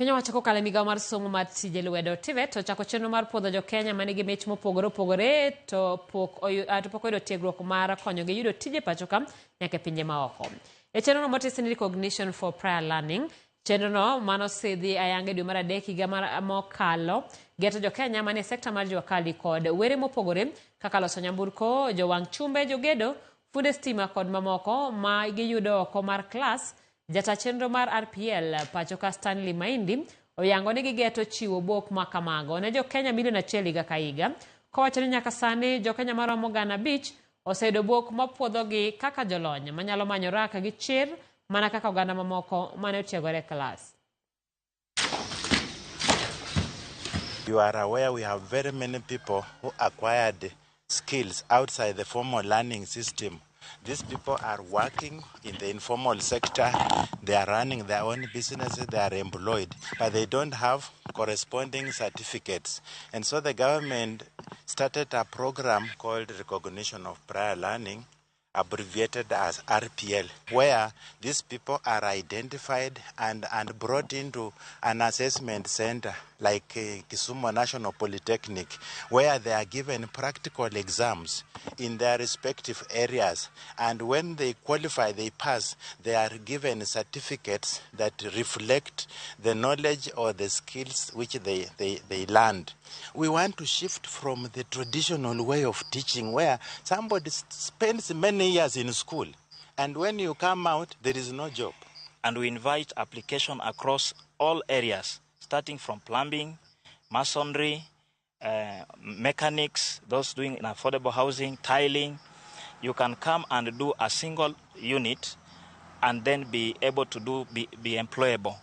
Piny owacho kokalo e migawo mar somo mar tije lwedo TVET ochako chenro mar puodho jokenya manigi mich mopogore opogore to pok oyudo tiegruok mar konyogi yudo tije pachoka nyaka e pinje maoko. E chenrono motisi ni Recognition for Prior Learning, chenrono manosidhi ayanga e dwe mar adek higa mokalo geto jokenya manie sekta mar jua kali kod were mopogore kaka loso nyamburko, jowang' chumbe, jogedo, funde stima kod mamoko ma giyudo oko mar klas. Jata chenro mar RPL pachoka Stanley Maindi oyango ni gigeto chiwo bok ma kamago ne jokenya milion achiel higa ka higa, kowacho ni nyaka sani jokenya maromo 5,000 oseyudo bok mapuodhogi kaka jolony manyalo manyo raka gi chir mana kaka oganda mamoko mane otiegore e klas. You are aware we have very many people who acquired skills outside the formal learning system. These people are working in the informal sector, they are running their own businesses, they are employed, but they don't have corresponding certificates. And so the government started a program called Recognition of Prior Learning, abbreviated as RPL, where these people are identified and brought into an assessment center like Kisumu National Polytechnic, where they are given practical exams in their respective areas. And when they qualify, they pass, they are given certificates that reflect the knowledge or the skills which they learned. We want to shift from the traditional way of teaching where somebody spends many years in school, and when you come out, there is no job. And we invite application across all areas, starting from plumbing, masonry, mechanics, those doing in affordable housing, tiling. You can come and do a single unit and then be able to be employable.